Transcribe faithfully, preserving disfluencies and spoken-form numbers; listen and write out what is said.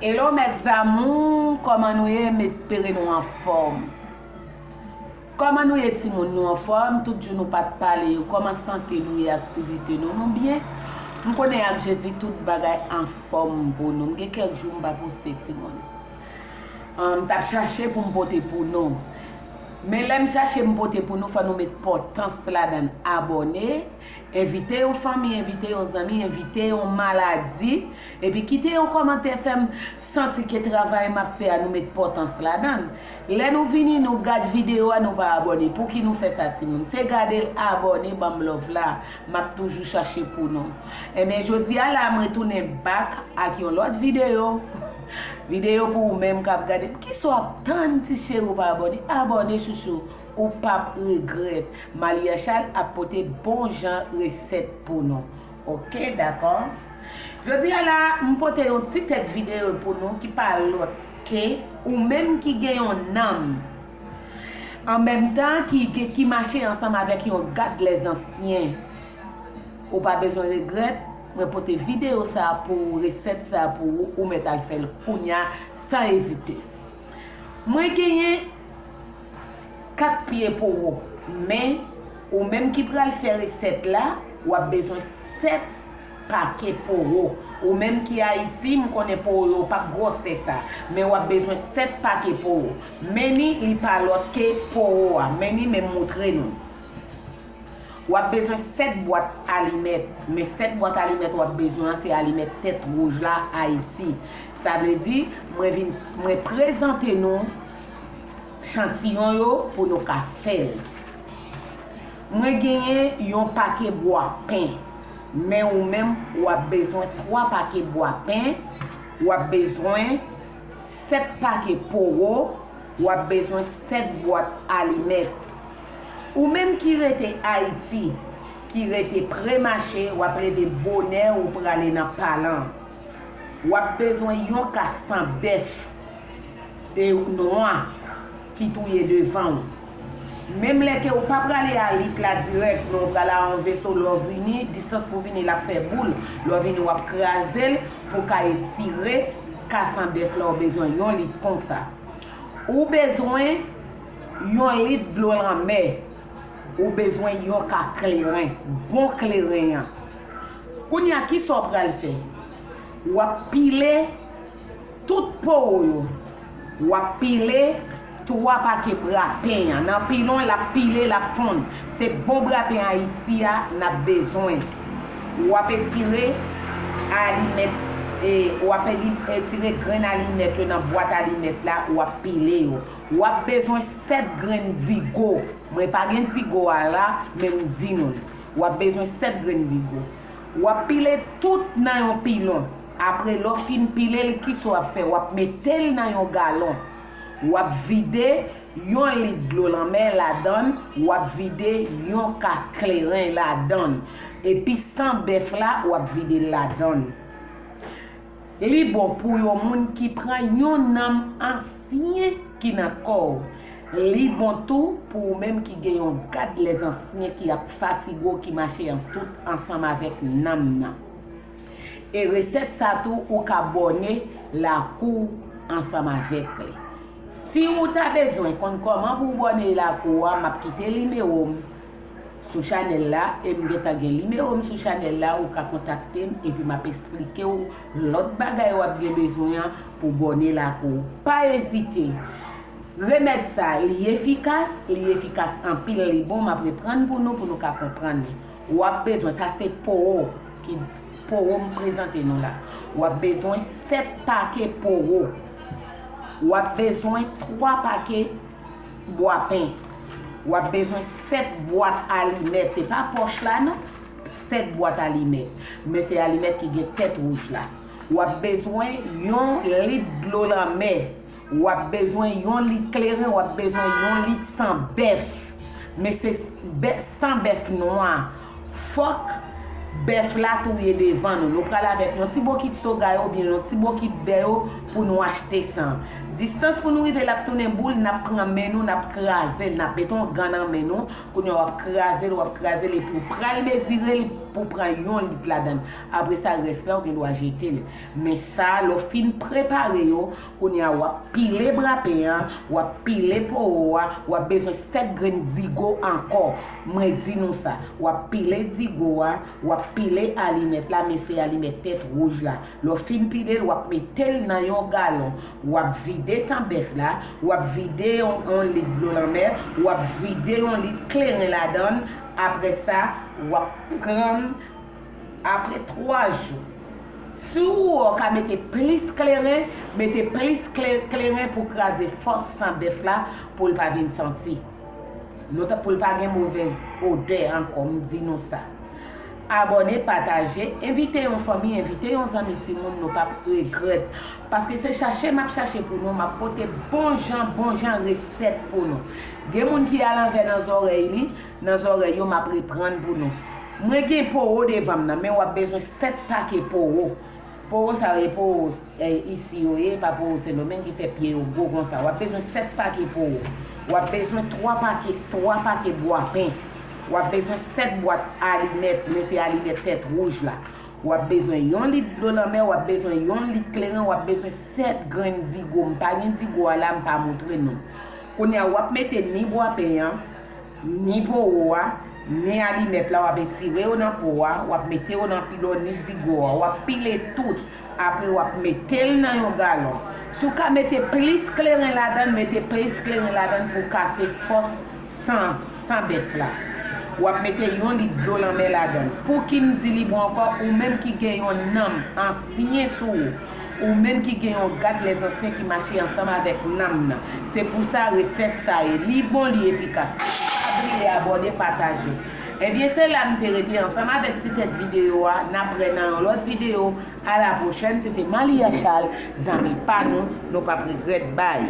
Hello mes amours, kòman nou ye? M espere nou anfòm. Kòman nou ye timoun, nou anfòm? Tout jou nou pa t pale yo, kòman sante nou ye, aktivite nou? Nou byen? M konnen ak Jezi tout bagay anfòm pou nou. M gen kèk jou m pa poste timoun. An, m t ap chache pou m pote pou nou. Men lè m chache m pote pou nou, fò nou met pòtans ladan l. Abòne, envite yon fanmi, envite yon zanmi, envite yon maladi, epi kite yon kòmantè, fè m santi ke travay m ap fè a, nou met pòtans ladan l. Lè nou vini, nou gad videyo a, nou pa abòne. Pouki nou fè sa, timoun? Se gade l, abòne, ban m love la. M ap toujou chache pou nou. Enben, jodi a la, mwen tounen back ak yon lòt videyo. Videyo pou ou menm k ap gade m. Kisa w ap tann, ti cheri, ou pa abòne? Abòne, chouchou. Ou p ap regrèt. Malia Charles ap pote bon jan resèt pou nou. Oke, dakò? Jodi a la, m pote yon ti tèt videyo pou nou ki pa lòt ke ou menm ki gen yon nanm. An menm tan, ki, ki, ki mache ansanm avèk yon gad lèzansyen. Ou pa bezwen regrèt, mwen pote videyo sa a pou ou, resèt sa a pou ou, ou mèt al fè l kounya san ezite. Mwen genyen kat pye powo, men ou menm ki pral fè resèt la, w ap bezwen sèt pake powo. Ou menm ki Ayiti, m konnen powo yo p ap gwosè sa, men w ap bezwen sèt pake powo. Men ni, li pa lòt ke powo a. Men ni, men m moutre nou. W ap bezwen sèt bwat alimèt. Men sèt bwat alimèt w ap bezwen an, se alimèt tèt wouj la, Ayiti. Sa vle di, mwen vin, mwen prezante nou chantiyon yo pou nou ka fè l. Mwen genyen yon pake bwa pen. Men ou menm, w ap bezwen twa pake bwa pen. W ap bezwen sèt pake powo. W ap bezwen sèt bwat alimèt. Ou menm ki rete Ayiti, ki rete Premache, w ap leve bonè, ou prale nan Palan. W ap bezwen yon ka san bèf e nwa ki touye devan w. Menm lè ke ou pa prale a lit la dirèk, men ou prale a yon veso, lè w vini, distans pou vini l ap fè boul. Lè w vini, w ap kraze l pou ka etire ka san bèf la, ou bezwen yon lit konsa. Ou bezwen yon lit dlo lanmè. Ou bezwen yon ka kleren, bon kleren an. Kounye a, kisa w pral fè? W ap pile tout powo yo. W ap pile twa pake bwa pen an. Nan pilon, l ap pile, l ap fonn. Se bon bwa pen Ayiti a n ap bezwen. W ap etire alimèt, e, w ap eli-, etire grenn alimèt yo nan bwat alimèt la, w ap pile yo. W ap bezwen sèt grenn digo. Mwen pa gen digo a la, men m di nou l. W ap bezwen sèt grenn digo. W ap pile tout nan yon pilon. Apre, lè w fin pile l, kisa w ap fè? W ap mete l nan yon galon. W ap vide yon lit dlo lanmè ladan l, w ap vide yon ka kleren ladan l. Epi san bèf la, w ap vide l ladan l. Li bon pou yon moun ki pran yon nanm ansyen ki nan kò w. Li bon tou pou ou menm ki gen yon gad lèzansyen ki ap fatige w, ki mache an tout ansanm avèk nanm nan. E resèt sa tou, ou ka bòne lakou w ansanm avèk li. Si ou ta bezwen konn kòman pou w bòne lakou w a, m ap kite nimewo m sou chanèl la, e m gentan gen nimewo m sou chanèl la, ou ka kontakte m, epi m ap esplike w lòt bagay w ap gen bezwen an pou bòne lakou w. Pa ezite. Remèd sa, li efikas, li efikas anpil, li bon, m ap reprann pou nou, pou nou ka konprann li. W ap bezwen, sa se powo, ki powo m prezante nou la. W ap bezwen sèt pake powo. W ap bezwen twa pake bwa pen. W ap bezwen sèt bwat alimèt. Se pa pòch la non. Sèt bwat alimèt. Men se alimèt ki gen tèt wouj la. W ap bezwen yon lit dlo lanmè. W ap bezwen yon lit kleren. W ap bezwen yon lit san bèf. Men se s-, bè-, san bèf nwa. Fòk bèf la touye devan nou. Nou pral avèk yon ti bokit soga yo oubyen yon ti bokit bè yo pou nou achte san. Distans pou nou rive l ap tounen boul, n ap pran men nou, n ap kraze l, n ap mete yon gan nan men nou. Kounye a w ap kraze l, w ap kraze l, epi w pral mezire l pou pran yon lit ladan l. Apre sa, rès la, ou gen dwa jete l. Men sa, lè w fin prepare yo, kounye a, w ap pile brapen an, w ap pile powo a, w ap bezwen sèt grenn digo ankò. Mwen di nou sa, w ap pile digo a, w ap pile alimèt la, men se alimèt tèt wouj la. Lè w fin pile l, w ap mete l nan yon galon. W ap vide san bèf la, w ap vide yon, yon lit dlo lanmè, w ap vide yon lit kleren ladan l. Apre sa, w ap pran l apre twa jou. Si w wè w ka mete plis kleren, mete plis kle-, kleren pou kraze fòs san bèf la, pou l pa vin santi. Nou ta, pou l pa gen movèz odè ankò, m di nou sa. Abòne, pataje, envite yon fanmi, envite yon zanmi timoun, nou p ap regrèt. Paske se chache m ap chache pou nou, m ap pote bon jan, bon jan resèt pou nou. Gen moun ki alanvè nan zòrèy li, nan zòrèy yo, m ap reprann pou nou. Mwen gen powo devan m nan, men w ap bezwen sèt pake powo. Powo sa yo, e powo, eh, isi yo ye, pa powo Sendomeng ki fè pye yo gwo konsa. W ap bezwen sèt pake powo. W ap bezwen twa pake, twa pake bwa pen. W ap bezwen sèt bwat alimèt, men se alimèt tèt wouj la. W ap bezwen yon lit dlo lanmè, w ap bezwen yon lit kleren, w ap bezwen sèt grenn digo. M pa gen digo a la, m pa montre nou. Kounye a, w ap mete ni bwa pen an, ni powo a, ni alimèt la, w ap etire yo nan po a, w ap mete yo nan pilon ni digo a, w ap pile tout. Apre, w ap mete l nan yon galon. Si w ka mete plis kleren ladan l, mete plis kleren ladan l pou kase fòs san, san bèf la. W ap mete yon lit dlo lanmè ladan l. Pouki m di li bon ankò, ou menm ki gen yon nanm ansyen sou ou, ou menm ki gen yon gad lèzansyen ki mache ansanm avèk nanm nan. Se pou sa resèt sa ye. Li bon, li efikas. Pa bliye abòne, pataje. Ebyen, se la m te rete ansanm avèk ti tèt videyo a. N ap wè nan yon lòt videyo. A la pwochèn, se te Malia Charles, zanmi pa nou, nou p ap regrèt, bay.